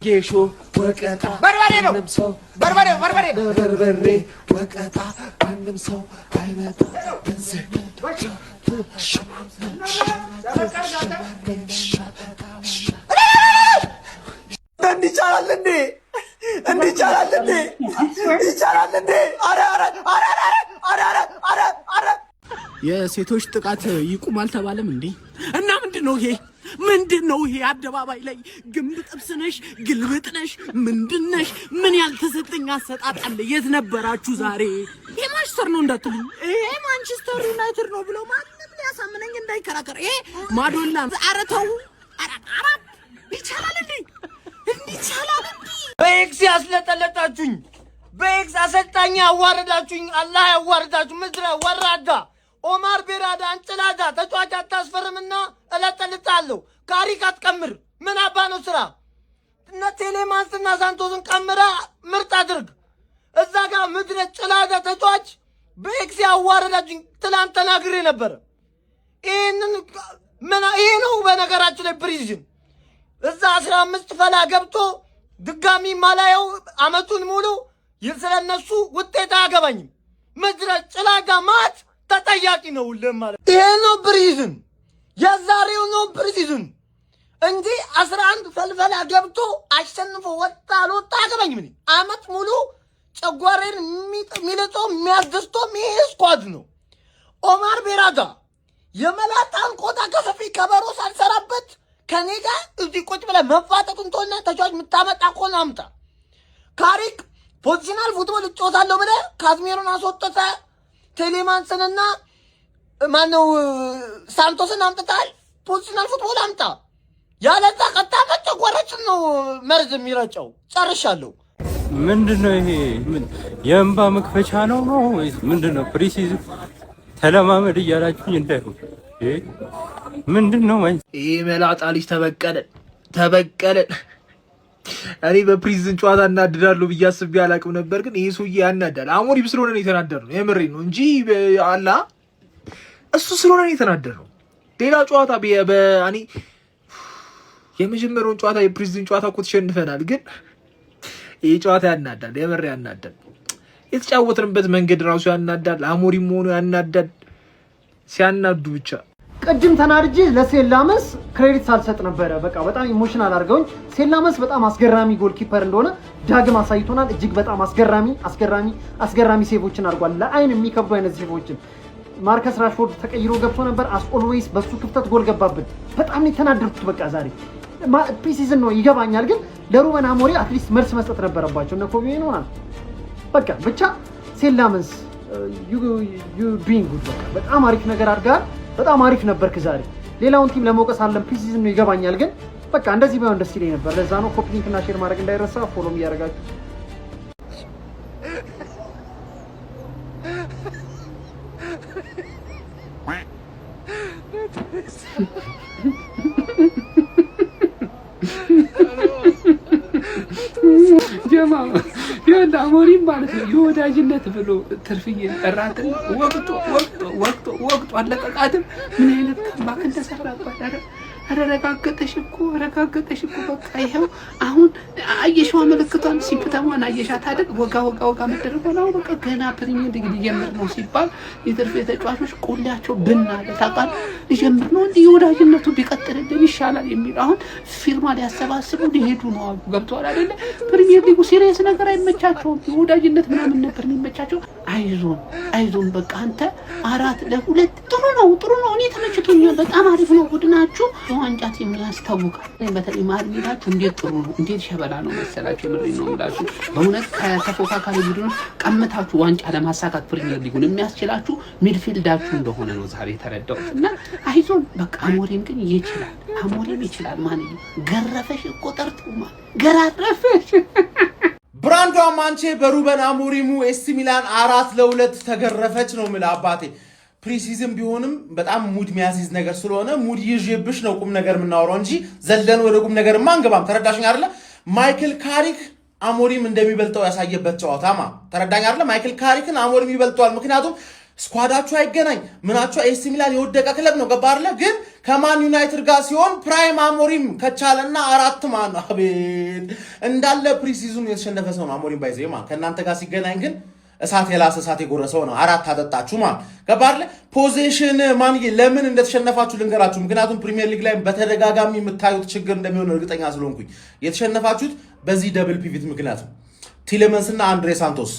ጌሾ ወቀጣ በርበሬ ነው። ማንም ሰው በርበሬ በርበሬ። በርበሬ ወቀጣ ማንም ሰው አይመጣ። እንዲህ ይቻላል እንዴ? እንዲህ ይቻላል እንዴ? ይቻላል እንዴ? አረ አረ አረ አረ አረ አረ አረ አረ! የሴቶች ጥቃት ይቁም አልተባለም እንዴ? እና ምንድን ነው ይሄ? ምንድን ነው ይሄ? አደባባይ ላይ ግንብ ጥብስ ነሽ፣ ግልብጥ ነሽ፣ ምንድን ነሽ? ምን ያልተሰጠኝ አሰጣጥ አለ? የት ነበራችሁ ዛሬ? ይሄ ማንቸስተር ነው እንዳትሉኝ፣ ይሄ ማንቸስተር ዩናይትድ ነው ብሎ ማንም ሊያሳምነኝ እንዳይከራከር። ይሄ ማዶላ። ኧረ ተው! ኧረ ኧረ ይቻላል እንዴ? እንዲህ ይቻላል እንዴ? በኤክስ ያስለጠለጣችሁኝ፣ በኤክስ አሰልጣኝ ያዋረዳችሁኝ፣ አላህ ያዋርዳችሁ። ምድረ ወራዳ ኦማር ቤራዳ አንጭላዳ ተጫዋች አታስፈርምና እለጠልጣለሁ። ካሪክ አትቀምር። ምን አባ ነው ስራ? እነ ቴሌማንስና ሳንቶስን ቀምረ ምርጥ አድርግ። እዛ ጋር ምድረ ጭላዳ ተጫዋች በኤክስ ያዋረዳችሁኝ። ትላንት ተናግሬ ነበረ። ይህንን ምን ይሄ ነው። በነገራችን ላይ pre-season እዛ 15 ፈላ ገብቶ ድጋሚ ማላየው አመቱን ሙሉ ስለነሱ ውጤት አያገባኝም። ምድረ ጭላዳ ማት ተጠያቂ ነው ሁሌም ማለት ይሄ ነው። Pre-season የዛሬው ነው pre-season እንጂ 11 ፈልፈላ ገብቶ አሸንፎ ወጣ አልወጣ አያገባኝም። እኔ አመት ሙሉ ጨጓሬን የሚልጠው የሚያስደስተው ይሄ squad ነው። ኦማር ቤራዳ የመላጣን ቆዳ ከሰፊ ከበሮ ሳልሰራበት ከኔ ጋር እዚህ ቁጭ ብለህ መፋጠጡን ተውና ተጫዋች የምታመጣ ከሆነ አምጣ። ካሪክ positional football እጫወታለሁ ብለህ ካዝሜሮን አስወጥተህ ቴሌማንስንና ማነው ሳንቶስን አምጥተሃል። Positional football አምጣ። ያለዛ ቀጣ ጨጓራችን ነው መርዝ የሚረጨው። ጨርሻለሁ። ምንድን ነው ይሄ? ምን የእንባ መክፈቻ ነው ወይስ ምንድን ነው? Pre-season ተለማመድ እያላችሁኝ እንዳይሆን። ይሄ ምንድን ነው? ማይ ይህ መላጣ ልጅ ተበቀለን ተበቀለን። እኔ በ pre-season ጨዋታ እናድዳለሁ ብዬ አስቤ አላቅም ነበር፣ ግን ይህ ሰውዬ ያናዳል። አሞሪም ስለሆነ ነው የተናደድነው፣ የምሬን ነው እንጂ አላ እሱ ስለሆነ ነው የተናደድነው። ሌላ ጨዋታ በእኔ የመጀመሪያውን ጨዋታ የ pre-season ጨዋታ እኮ ተሸንፈናል፣ ግን ይህ ጨዋታ ያናዳል፣ የምር ያናዳል። የተጫወትንበት መንገድ ራሱ ያናዳል። አሞሪም ሆኖ ያናዳል። ሲያናዱ ብቻ። ቅድም ተናድጄ ለሴን ላመንስ credit ሳልሰጥ ነበረ። በቃ በጣም emotional አድርገውኝ። ሴን ላመንስ በጣም አስገራሚ goalkeeper እንደሆነ ዳግም አሳይቶናል። እጅግ በጣም አስገራሚ አስገራሚ አስገራሚ save ኦችን አድርጓል። ለአይን የሚከብዱ አይነት save ኦችን። ማርከስ ራሽፎርድ ተቀይሮ ገብቶ ነበር። As always በሱ ክፍተት ጎል ገባብን። በጣም ነው የተናደድኩት። በቃ ዛሬ pre-season ነው ይገባኛል፣ ግን ለሩበን አሞሪ at least መልስ መስጠት ነበረባቸው። እነ ኮቢ ሆናል። በቃ ብቻ ሴን ላመንስ you doing good። በቃ በጣም አሪፍ ነገር አድርገሃል። በጣም አሪፍ ነበርክ ዛሬ። ሌላውን team ለመውቀስ አለም pre-season ነው ይገባኛል፣ ግን በቃ እንደዚህ ባይሆን ደስ ይለኝ ነበር። ለዛ ነው copy link እና share ማድረግ እንዳይረሳ፣ follow ም እያደረጋችሁ። ጀማ ይኸውልህ አሞሪም ማለት ነው የወዳጅነት ብሎ ትርፍዬ ጠራትን ወቅጦ ወቅጦ ወቅጦ ወቅጦ አለቀቃትም። ምን አይነት comeback እንደሰራባት! ኧረ ኧረ ረጋገጠሽ እኮ ረጋገጠሽ እኮ። በቃ ይኸው አሁን አየሽዋ ምልክቷን symptom ኧን አየሻት አይደል? ወጋ ወጋ ወጋ መደረጓን። አሁን በቃ ገና ፕሪሚየር ሊግ ሊጀምር ነው ሲባል የትርፌ ተጫዋቾች ቆሌያቸው ብን አለ ታውቃለህ። ሊጀምር ነው እንዲህ የወዳጅነቱ ቢቀጥልልን ይሻላል የሚል አሁን ፊርማ ሊያሰባስቡ ሊሄዱ ነው አሉ። ገብተዋል አይደለ? ፕሪሚየር ሊጉ serious ነገር አይመቻቸውም። የወዳጅነት ምናምን ነበር የሚመቻቸው። አይዞን አይዞን በቃ አንተ 4-2 ጥሩ ነው ጥሩ ነው። እኔ ተመችቶኛል። በጣም አሪፍ ነው ቡድናችሁ። የዋንጫ team ያስታውቃል። በተለይ መሀል ሜዳችሁ እንዴት ጥሩ ነው፣ እንዴት ሸበላ ነው መሰላችሁ። የምሬን ነው የምላችሁ። በእውነት ከተፎካካሪ ቡድኖች ቀምታችሁ ዋንጫ ለማሳካት ፕሪሚየር ሊጉን የሚያስችላችሁ midfield ኣችሁ እንደሆነ ነው ዛሬ የተረዳሁት። እና አይዞን በቃ አሞሪም ግን ይችላል፣ አሞሪም ይችላል። ማን ገረፈሽ እኮ ጠርጡማ ገራረፈሽ። ብራንዷ ማንቼ በሩበን አሞሪሙ ኤሲ ሚላን 4-2 ተገረፈች ነው የምልህ አባቴ። Pre-season ቢሆንም በጣም mood ሚያስይዝ ነገር ስለሆነ mood ይዤብሽ ነው ቁም ነገር የምናወራው እንጂ ዘለን ወደ ቁም ነገር አንገባም። ተረዳሽኝ አይደለ? ማይክል ካሪክ አሞሪም እንደሚበልጠው ያሳየበት ጨዋታማ ተረዳኝ አይደለ? ማይክል ካሪክን አሞሪም ይበልጠዋል። ምክንያቱም Squad ኣችሁ አይገናኝ ምናችሁ። ኤሲ ሚላን የወደቀ ክለብ ነው። ገባ አይደለ? ግን ከማን ዩናይትድ ጋር ሲሆን prime አሞሪም ከቻለና አራት ማን አቤት እንዳለ pre-season ኡ የተሸነፈ ሰው ነው አሞሪም፣ by the way ማ ከእናንተ ጋር ሲገናኝ ግን እሳት የላሰ እሳት የጎረሰው ነው። አራት አጠጣችሁ ማለት፣ ገባ አይደለ? Possession ማንዬ ለምን እንደተሸነፋችሁ ልንገራችሁ። ምክንያቱም ፕሪሚየር ሊግ ላይ በተደጋጋሚ የምታዩት ችግር እንደሚሆን እርግጠኛ ስለሆንኩኝ የተሸነፋችሁት በዚህ double pivot ምክንያት ነው። ቲሌመንስ እና አንድሬ ሳንቶስ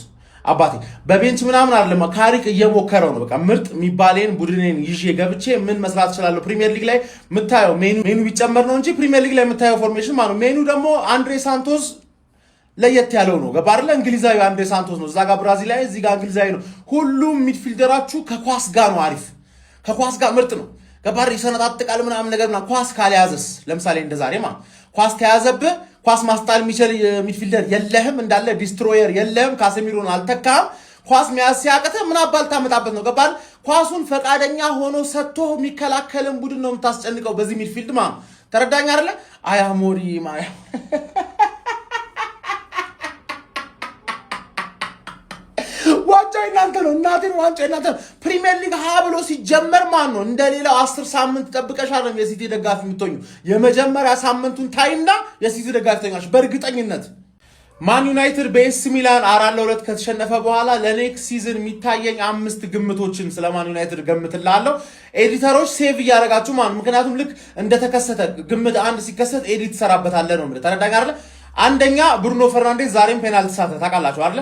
አባቴ በ bench ምናምን አይደለም፣ ካሪክ እየሞከረው ነው። በቃ ምርጥ የሚባሌን ቡድኔን ይዤ ገብቼ ምን መስራት እችላለሁ? ፕሪሚየር ሊግ ላይ የምታየው ሜኑ ቢጨመር ነው እንጂ ፕሪሚየር ሊግ ላይ የምታየው formation ማለት ነው። ሜኑ ደግሞ አንድሬ ሳንቶስ ለየት ያለው ነው። ገባ አይደለ? እንግሊዛዊ አንድሬ ሳንቶስ ነው። እዛ ጋር ብራዚላዊ፣ እዚህ ጋር እንግሊዛዊ ነው። ሁሉም midfielder ኣችሁ ከኳስ ጋር ነው አሪፍ፣ ከኳስ ጋር ምርጥ ነው። ገባ አይደል? ይሰነጣጥቃል ምናምን ነገር ምናምን። ኳስ ካልያዘስ ለምሳሌ እንደ ዛሬ ማለት ኳስ ከያዘብህ ኳስ ማስጣል የሚችል midfielder የለህም፣ እንዳለ destroyer የለህም። ካሴሚሮን አልተካም። ኳስ መያዝ ሲያቅትህ ምን አባል ታመጣበት ነው? ገባህ? ኳሱን ፈቃደኛ ሆኖ ሰጥቶ የሚከላከልን ቡድን ነው የምታስጨንቀው በዚህ midfield ማለት ነው። ተረዳኝ አይደለ? አይ አሞሪም፣ አይ ዋንጫ የእናንተ ነው። እናቴን ዋንጫ የእናንተ ነው። ፕሪሚየር ሊግ ሀ ብሎ ሲጀመር ማን ነው እንደ ሌላው 10 ሳምንት ጠብቀሽ አይደለም የሲቲ ደጋፊ የምትሆኙ። የመጀመሪያ ሳምንቱን ታይና የሲቲ ደጋፊ ትሆኛለሽ በእርግጠኝነት። ማን ዩናይትድ በኤሲ ሚላን 4-2 ከተሸነፈ በኋላ ለ next season የሚታየኝ አምስት ግምቶችን ስለ ማን ዩናይትድ ገምትላለሁ። Editor ኦች save እያደረጋችሁ ማን፣ ምክንያቱም ልክ እንደተከሰተ ግምት አንድ ሲከሰት edit ትሰራበታለህ ነው የምልህ። ተረዳኝ አይደለ? አንደኛ ብሩኖ ፈርናንዴዝ ዛሬም ፔናልቲ ሳተ፣ ታውቃላችሁ አይደለ?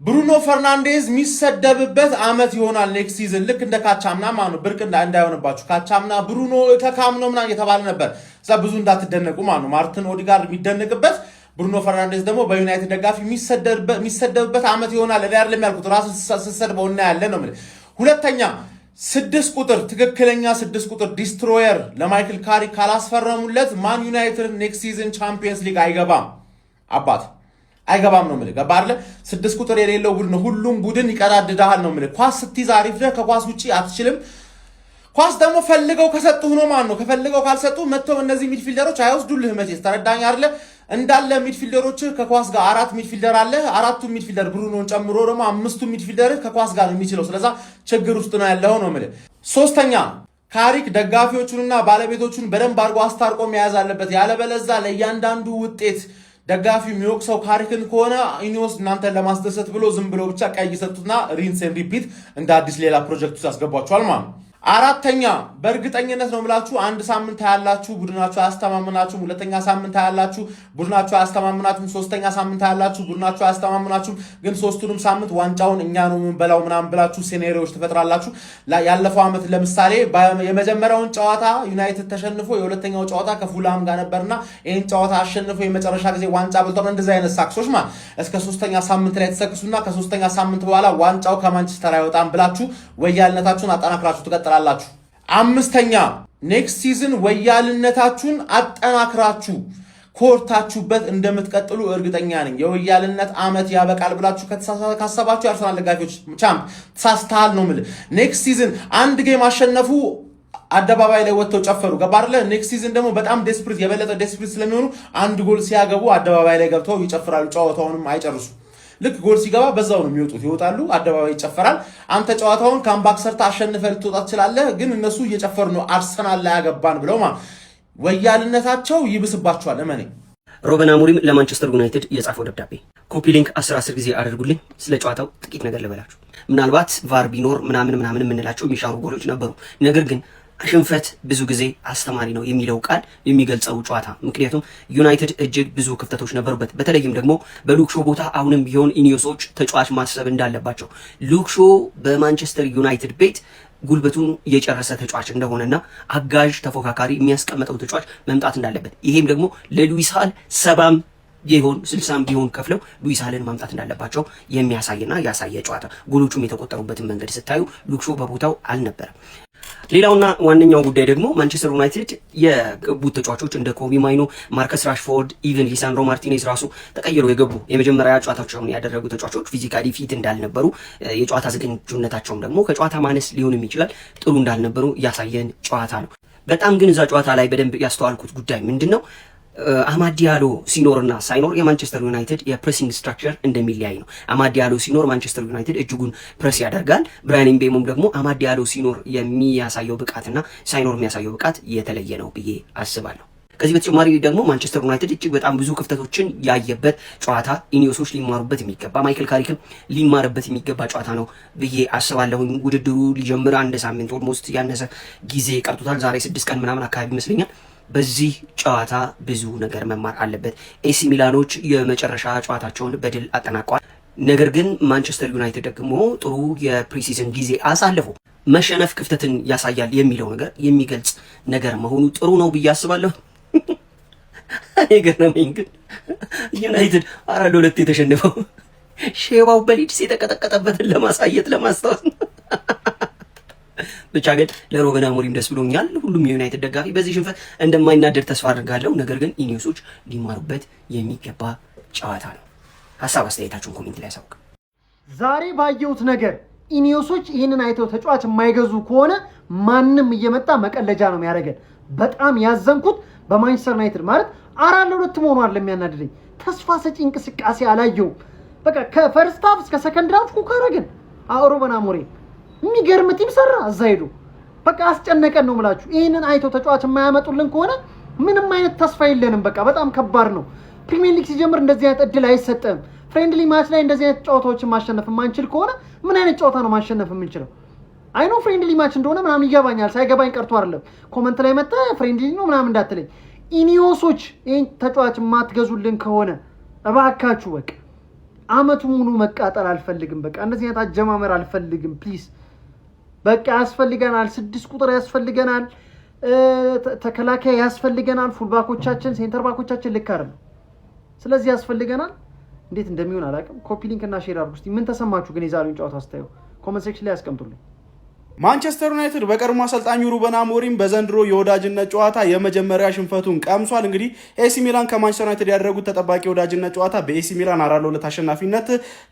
ብሩኖ ፈርናንዴዝ የሚሰደብበት አመት ይሆናል next season፣ ልክ እንደ ካቻምና ማለት ነው። ብርቅ እንዳይሆንባችሁ ካቻምና ብሩኖ ተካምኖ ምናምን እየተባለ ነበር። እዛ ብዙ እንዳትደነቁ ማለት ነው። ማርቲን ኦዲጋርድ የሚደነቅበት፣ ብሩኖ ፈርናንዴዝ ደግሞ በዩናይትድ ደጋፊ የሚሰደብበት አመት ይሆናል። እኔ አይደለም ያልኩት፣ ራሱ ስትሰድበው እናያለን ነው የምልህ። ሁለተኛ 6 ቁጥር፣ ትክክለኛ 6 ቁጥር destroyer ለማይክል ካሪክ ካላስፈረሙለት ማን ዩናይትድ next season ቻምፒየንስ ሊግ አይገባም፣ አባት አይገባም ነው የምልህ። ገባህ አይደለ? 6 ቁጥር የሌለው ቡድን ሁሉም ቡድን ይቀዳድዳሃል ነው የምልህ። ኳስ ስትይዝ አሪፍ ነህ፣ ከኳስ ውጪ አትችልም። ኳስ ደግሞ ፈልገው ከሰጡህ ነው ማን ነው፣ ከፈልገው ካልሰጡ መጥተው እነዚህ midfielder ኦች አይወስዱልህ መቼስ። ተረዳኝ አይደለ? እንዳለ midfielder ኦች ከኳስ ጋር አራት midfielder አለ። አራቱ midfielder ብሩኖን ጨምሮ ደግሞ አምስቱ midfielder ከኳስ ጋር ነው የሚችለው። ስለዛ ችግር ውስጥ ነው ያለው ነው የምልህ። ሶስተኛ ካሪክ ደጋፊዎቹንና ባለቤቶቹን በደንብ አድርጎ አስታርቆ መያዝ አለበት። ያለበለዛ ለእያንዳንዱ ውጤት ደጋፊ የሚወቅሰው ካሪክን ከሆነ ኢኒዮስ እናንተን ለማስደሰት ብሎ ዝም ብሎ ብቻ ቀይ ሰጡትና rinse and repeat እንደ አዲስ ሌላ ፕሮጀክት ውስጥ ያስገቧቸዋል ማለት ነው። አራተኛ በእርግጠኝነት ነው የምላችሁ፣ አንድ ሳምንት ታያላችሁ፣ ቡድናችሁ አያስተማምናችሁም። ሁለተኛ ሳምንት ታያላችሁ፣ ቡድናችሁ አያስተማምናችሁም። ሶስተኛ ሳምንት ታያላችሁ፣ ቡድናችሁ አያስተማምናችሁም። ግን ሶስቱንም ሳምንት ዋንጫውን እኛ ነው የምንበላው ምናምን ብላችሁ scenario ዎች ትፈጥራላችሁ። ያለፈው ዓመት ለምሳሌ የመጀመሪያውን ጨዋታ ዩናይትድ ተሸንፎ የሁለተኛው ጨዋታ ከፉልሃም ጋር ነበርና ይህን ጨዋታ አሸንፎ የመጨረሻ ጊዜ ዋንጫ በልቷል። እንደዚህ አይነት ሳክሶች ማለት እስከ ሶስተኛ ሳምንት ላይ ተሰክሱና ከሶስተኛ ሳምንት በኋላ ዋንጫው ከማንቸስተር አይወጣም ብላችሁ ወያልነታችሁን አጠናክራችሁ ትቀጥላላችሁ። አምስተኛ next season ወያልነታችሁን አጠናክራችሁ ኮርታችሁበት እንደምትቀጥሉ እርግጠኛ ነኝ። የወያልነት ዓመት ያበቃል ብላችሁ ካሰባችሁ የአርሰናል ደጋፊዎች champ ተሳስተሃል ነው የምልህ። Next season አንድ game አሸነፉ፣ አደባባይ ላይ ወጥተው ጨፈሩ። ገባ አይደለ? Next season ደግሞ በጣም desperate፣ የበለጠ desperate ስለሚሆኑ አንድ ጎል ሲያገቡ አደባባይ ላይ ገብተው ይጨፍራሉ። ጨዋታውንም አይጨርሱ። ልክ ጎል ሲገባ በዛው ነው የሚወጡት፣ ይወጣሉ፣ አደባባይ ይጨፈራል። አንተ ጨዋታውን comeback ሰርተህ አሸንፈህ ልትወጣ ትችላለህ፣ ግን እነሱ እየጨፈሩ ነው አርሰናል ላይ ያገባን ብለው ማለት ወያልነታቸው ይብስባቸዋል። እመኔ። ሮበን አሞሪም ለማንቸስተር ዩናይትድ የጻፈው ደብዳቤ copy link 10 10 ጊዜ አድርጉልኝ። ስለ ጨዋታው ጥቂት ነገር ልበላችሁ። ምናልባት VAR ቢኖር ምናምን ምናምን የምንላቸው የሚሻሩ ጎሎች ነበሩ። ነገር ግን ሽንፈት ብዙ ጊዜ አስተማሪ ነው የሚለው ቃል የሚገልጸው ጨዋታ። ምክንያቱም ዩናይትድ እጅግ ብዙ ክፍተቶች ነበሩበት። በተለይም ደግሞ በሉክ ሾ ቦታ አሁንም ቢሆን ኢኒዮሶች ተጫዋች ማሰብ እንዳለባቸው፣ ሉክ ሾ በማንቸስተር ዩናይትድ ቤት ጉልበቱን የጨረሰ ተጫዋች እንደሆነና አጋዥ ተፎካካሪ የሚያስቀምጠው ተጫዋች መምጣት እንዳለበት፣ ይሄም ደግሞ ለሉዊስ ሃል 70ም ቢሆን 60ም ቢሆን ከፍለው ሉዊስ ሃልን ማምጣት እንዳለባቸው የሚያሳይና ያሳየ ጨዋታ። ጎሎቹም የተቆጠሩበትን መንገድ ስታዩ ሉክ ሾ በቦታው አልነበረም። ሌላውና ዋነኛው ጉዳይ ደግሞ ማንቸስተር ዩናይትድ የገቡት ተጫዋቾች እንደ ኮቢ ማይኖ፣ ማርከስ ራሽፎርድ፣ even ሊሳንድሮ ማርቲኔዝ ራሱ ተቀይረው የገቡ የመጀመሪያ ጨዋታቸውን ያደረጉ ተጫዋቾች physically fit እንዳልነበሩ፣ የጨዋታ ዝግጁነታቸውም ደግሞ ከጨዋታ ማነስ ሊሆንም ይችላል ጥሩ እንዳልነበሩ ያሳየን ጨዋታ ነው። በጣም ግን እዛ ጨዋታ ላይ በደንብ ያስተዋልኩት ጉዳይ ምንድን ነው? አማድ ዲያሎ ሲኖርና ሳይኖር የማንቸስተር ዩናይትድ የ pressing structure እንደሚለያይ ነው። አማድ ዲያሎ ሲኖር ማንቸስተር ዩናይትድ እጅጉን ፕሬስ ያደርጋል። ብራያን ምቤሞም ደግሞ አማድ ዲያሎ ሲኖር የሚያሳየው ብቃትና ሳይኖር የሚያሳየው ብቃት የተለየ ነው ብዬ አስባለሁ። ከዚህ በተጨማሪ ደግሞ ማንቸስተር ዩናይትድ እጅግ በጣም ብዙ ክፍተቶችን ያየበት ጨዋታ፣ ኢኒዮሶች ሊማሩበት የሚገባ፣ ማይክል ካሪክም ሊማርበት የሚገባ ጨዋታ ነው ብዬ አስባለሁኝ። ውድድሩ ሊጀምር አንድ ሳምንት almost ያነሰ ጊዜ ቀርቶታል። ዛሬ 6 ቀን ምናምን አካባቢ ይመስለኛል። በዚህ ጨዋታ ብዙ ነገር መማር አለበት። ኤሲ ሚላኖች የመጨረሻ ጨዋታቸውን በድል አጠናቀዋል። ነገር ግን ማንቸስተር ዩናይትድ ደግሞ ጥሩ የ preseason ጊዜ አሳልፎ መሸነፍ ክፍተትን ያሳያል የሚለው ነገር የሚገልጽ ነገር መሆኑ ጥሩ ነው ብዬ አስባለሁ። የገረመኝ ግን ዩናይትድ 4-2 የተሸነፈው ሼባው በሊድስ የተቀጠቀጠበትን ለማሳየት፣ ለማስታወስ ነው። ብቻ ግን ለሩበን አሞሪም ደስ ብሎኛል። ሁሉም የዩናይትድ ደጋፊ በዚህ ሽንፈት እንደማይናደድ ተስፋ አድርጋለሁ። ነገር ግን ኢኒዮሶች ሊማሩበት የሚገባ ጨዋታ ነው። ሀሳብ አስተያየታችሁን comment ላይ ያሳውቅ። ዛሬ ባየሁት ነገር ኢኒዮሶች ይህንን አይተው ተጫዋች የማይገዙ ከሆነ ማንም እየመጣ መቀለጃ ነው የሚያደርገን። በጣም ያዘንኩት በማንቸስተር ዩናይትድ ማለት 4-2 መሆኑ አይደለም የሚያናድደኝ፣ ተስፋ ሰጪ እንቅስቃሴ አላየውም። በቃ ከ first half እስከ second half cook አደረግን። ሩበን አሞሪም የሚገርም team ሰራ እዛ ሄዶ በቃ አስጨነቀን ነው የምላችሁ። ይህንን አይተው ተጫዋች የማያመጡልን ከሆነ ምንም አይነት ተስፋ የለንም። በቃ በጣም ከባድ ነው። ፕሪሚየር ሊግ ሲጀምር እንደዚህ አይነት እድል አይሰጥም። Friendly match ላይ እንደዚህ አይነት ጨዋታዎችን ማሸነፍ የማንችል ከሆነ ምን አይነት ጨዋታ ነው ማሸነፍ የምንችለው? I know friendly match እንደሆነ ምናምን ይገባኛል። ሳይገባኝ ቀርቶ አይደለም። Comment ላይ መጣ friendly ነው ምናምን እንዳትለኝ። ኢኒዮሶች ይህን ተጫዋች የማትገዙልን ከሆነ እባካችሁ በቃ አመቱ ሙሉ መቃጠል አልፈልግም። በቃ እንደዚህ አይነት አጀማመር አልፈልግም። Please በቃ ያስፈልገናል። 6 ቁጥር ያስፈልገናል። ተከላካይ ያስፈልገናል። Fullback ኦቻችን፣ center back ኦቻችን ልክ አይደለም። ስለዚህ ያስፈልገናል። እንዴት እንደሚሆን አላውቅም። Copy link እና share አድርጉ እስቲ። ምን ተሰማችሁ ግን የዛሬውን ጨዋታ ስታዩ? Comment section ላይ ያስቀምጡልኝ። ማንቸስተር ዩናይትድ በቀድሞ አሰልጣኙ ሩበን አሞሪም በዘንድሮ የወዳጅነት ጨዋታ የመጀመሪያ ሽንፈቱን ቀምሷል። እንግዲህ ኤሲ ሚላን ከማንቸስተር ዩናይትድ ያደረጉት ተጠባቂ የወዳጅነት ጨዋታ በኤሲ ሚላን 4-2 አሸናፊነት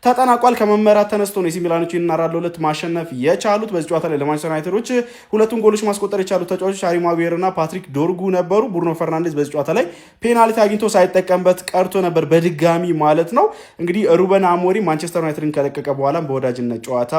ተጠናቋል። ከመመራት ተነስቶ ነው ኤሲ ሚላኖች ይህንን 4-2 ማሸነፍ የቻሉት። በዚህ ጨዋታ ላይ ለማንቸስተር ዩናይትዶች ሁለቱን ጎሎች ማስቆጠር የቻሉት ተጫዋቾች ሃሪ ማጉዌር እና ፓትሪክ ዶርጉ ነበሩ። ብሩኖ ፈርናንዴዝ በዚህ ጨዋታ ላይ ፔናልቲ አግኝቶ ሳይጠቀምበት ቀርቶ ነበር፣ በድጋሚ ማለት ነው። እንግዲህ ሩበን አሞሪም ማንቸስተር ዩናይትድን ከለቀቀ በኋላም በወዳጅነት ጨዋታ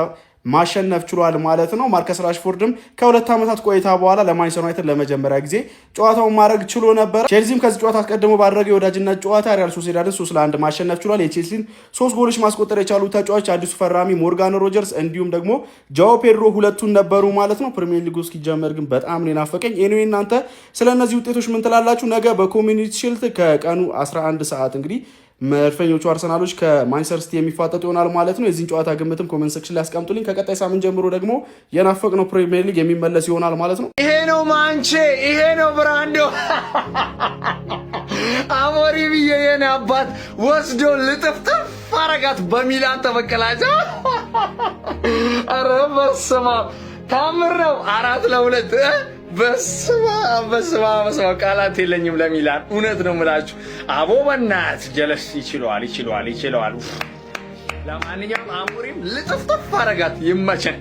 ማሸነፍ ችሏል ማለት ነው። ማርከስ ራሽፎርድም ከ2 ዓመታት ቆይታ በኋላ ለማንቸስተር ዩናይትድ ለመጀመሪያ ጊዜ ጨዋታውን ማድረግ ችሎ ነበር። ቼልሲም ከዚህ ጨዋታ አስቀድሞ ባደረገው የወዳጅነት ጨዋታ ሪያል ሶሴዳድን 3-1 ማሸነፍ ችሏል። የቼልሲን ሶስት ጎሎች ማስቆጠር የቻሉ ተጫዋች አዲሱ ፈራሚ ሞርጋን ሮጀርስ እንዲሁም ደግሞ ጃኦ ፔድሮ ሁለቱን ነበሩ ማለት ነው። ፕሪሚየር ሊጉ እስኪጀመር ግን በጣም ነው የናፈቀኝ። Anyway እናንተ ስለ እነዚህ ውጤቶች ምን ትላላችሁ? ነገ በኮሚኒቲ ሺልድ ከቀኑ 11 ሰዓት እንግዲህ መድፈኞቹ አርሰናሎች ከማንቸስተር ሲቲ የሚፋጠጡ ይሆናል ማለት ነው። የዚህን ጨዋታ ግምትም comment section ላይ አስቀምጡልኝ። ከቀጣይ ሳምንት ጀምሮ ደግሞ የናፈቅነው ፕሪሚየር ሊግ የሚመለስ ይሆናል ማለት ነው። ይሄ ነው ማንቼ፣ ይሄ ነው ብራንዶ። አሞሪምዬ የኔ አባት ወስዶ ልጥፍጥፍ አረጋት። በሚላን ተበቀላቸው። ኧረ በስመ አብ ታምር ነው። 4-2። በስመ አብ፣ በስመ አብ፣ በስመ አብ፣ ቃላት የለኝም ለሚላን። እውነት ነው የምላችሁ። አቦ በናት ጀለስ ይችለዋል፣ ይችለዋል፣ ይችለዋል። ለማንኛውም አሞሪም ልጥፍጥፍ አረጋት። ይመቸን።